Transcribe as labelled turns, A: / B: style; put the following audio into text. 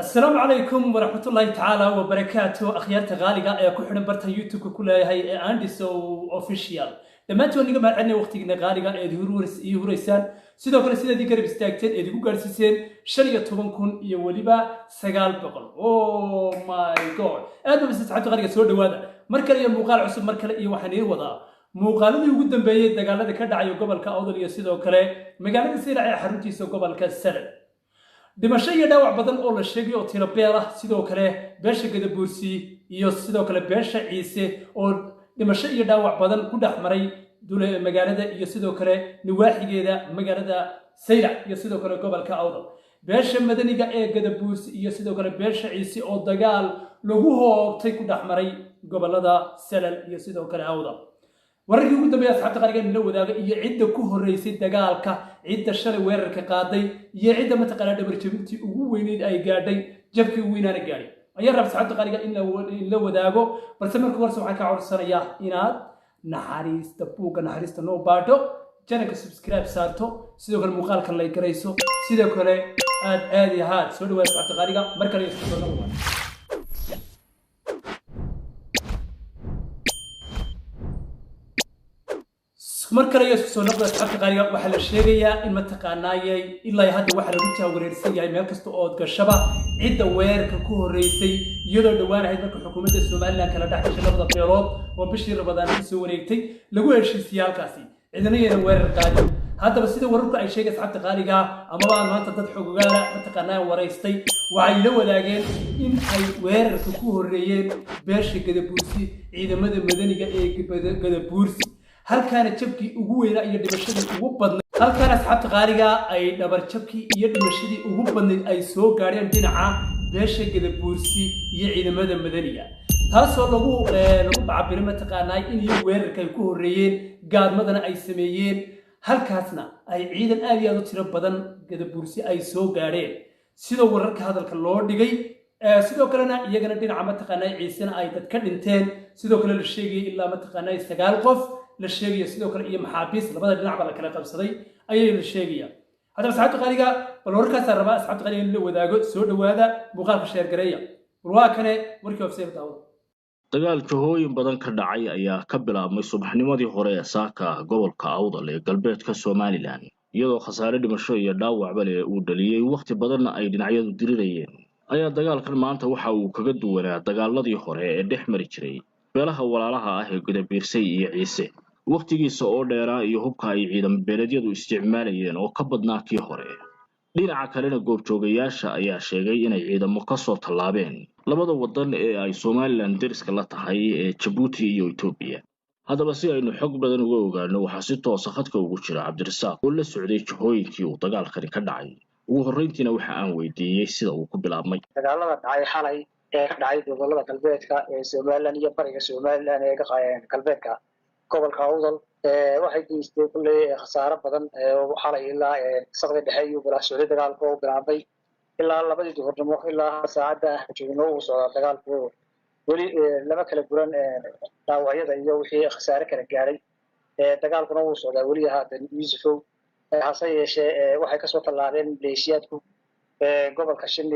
A: Asalaamu calaykum waraxmatullaahi tacaala wabarakaatu. Akhyaarta qaaliga ee ku xidhan barta YouTube-ka ku leeyahay ee Andiso Official, dhammaantiin waan iga mahadcelinaya waqtigiina qaaliga eed ii hureysaan, sidoo kale sidaad ii garab istaagteen eed igu gaadhsiiseen 15,900. Oh my God, aad ba asxaabta qaaliga, soo dhawaada mar kale iyo muuqaal cusub. Mar kale iyo waxaan ii wadaa muuqaaladii ugu dambeeyey dagaalada ka dhacaya gobolka Awdal iyo sidoo kale magaalada Saylac ee xaruntiisa gobolka Salal. Dhimasho iyo dhaawac badan oo la sheegay oo tiro beel ah, sidoo kale beesha Gadabuursi iyo sidoo kale beesha Ciise oo dhimasho iyo dhaawac badan ku dhex maray magaalada iyo sidoo kale nawaaxigeeda magaalada Saylac iyo sidoo kale gobolka Awdal. Beesha madaniga ee Gadabuursi iyo sidoo kale beesha Ciise oo dagaal lagu hoobtay ku dhex maray gobolada Salal iyo sidoo kale Awdal. Wararkii ugu dambeeya asxaabta qaaliga la wadaaga iyo cidda ku horreysay dagaalka, cidda shalay weerarka qaaday iyo cidda mataqaanaa dhabarjabintii ugu weyneyd ay gaadhay, jabkii ugu weynaana gaadhay ayaa raba asxaabta qaaliga in la wadaago. Balse marka horse waxaan kaa codsanayaa inaad naxariista buugga naxariista noo baadho, channelka subscribe saarto, sidoo kale muuqaalka lay garayso, sidoo kale aad aad iyo ahaad. Soo dhawaada asxaabta qaaliga mar kale iyo isku soo noqon. Mar kale iyo isku soo noqda asxaabta qaaliga. Waxaa la sheegayaa in mataqaanaayay ilaa hadda waxaa lagu jahwareersan yahay meel kasta ood gashaba cidda weerarka ku horreysay, iyadoo dhowaan ahayd marka xukuumadda Somaliland kala dhex gashay labada beelood oo bishii Rabadaan ku soo wareegtay lagu heshiisiyey halkaasi cidina yaynan weerar qaadin. Haddaba sida wararku ay sheegay asxaabta qaaliga, amaba maanta dad xogogaala mataqaanaa waraystay, waxay la wadaageen in ay weerarka ku horreeyeen beesha Gadabuursi, ciidamada madaniga ee Gadabuursi, halkaana jabkii ugu weynaa iyo dhimashadii ugu badnayd, halkaana asxaabta qaaliga ay dhabar jabkii iyo dhimashadii ugu badnayd ay soo gaadheen dhinaca beesha Gadabuursi iyo ciidamada madaniga, taasoo lagu bacabiray mataqaanaa in iyo weerarka ay ku horreeyeen, gaadmadana ay sameeyeen, halkaasna ay ciidan aad iyo aad u tiro badan Gadabuursi ay soo gaadheen sidoo wararka hadalka loo dhigay. Sidoo kalena iyagana dhinaca mataqaanaa Ciisena ay dad ka dhinteen, sidoo kale la sheegayay ilaa mataqaanaa 9 qof la sheegaya, sidoo kale iyo maxaabiis labada dhinacba la kala qabsaday ayay la sheegaya. Haddaba asxaabta qaaliga, bal wararkaasaa rabaa asxaabta qaaliga in la wadaago. Soo dhawaada, muuqaalka share gareeya. Bal waa kane warkii ofseer daawada.
B: Dagaal jahooyin badan ka dhacay ayaa ka bilaabmay subaxnimadii hore ee saaka gobolka Awdal ee galbeedka Somaliland, iyadoo khasaare dhimasho iyo dhaawacba leh uu dhaliyey, wakhti badanna ay dhinacyadu dirirayeen. Ayaa dagaalkan maanta waxa uu kaga duwanaa dagaaladii hore ee dhex mari jiray beelaha walaalaha ah ee Gudabiirsay iyo Ciise, wakhtigiisa oo dheeraa iyo hubka ay ciidan beeleedyadu isticmaalayeen oo ka badnaa kii hore. Dhinaca kalena goobjoogayaasha ayaa sheegay inay ciidamo kasoo tallaabeen labada waddan ee ay Somaliland deriska la tahay ee Jabuuti iyo Etoobiya. Haddaba si aynu xog badan uga ogaano, waxaa si toosa khadka ugu jira Cabdirasaaq oo la socday jahooyinkii uu dagaalkani ka dhacay. Ugu horreyntiina waxa aan weydiiyey sida uu ku bilaabmay.
C: Dagaalada dhacay xalay ee ka dhacay gobolada galbeedka ee Somaliland iyo bariga Somaliland ee galbeedka gobolka Awdal waxay geystay kulley khasaare badan. Xalay ilaa saqdi dhexe iyo bilaa socday dagaalku oo bilaabmay ilaa 2dii duhurnimo, ilaa saacadda joogno uu socdaa dagaalku. Weli lama kala guran dhaawacyada iyo wixii khasaare kala gaaray, dagaalkuna wuu socdaa weli haatan, Yuusufow. Hase yeeshee waxay kasoo tallaabeen maleeshiyaadku gobolka Shini.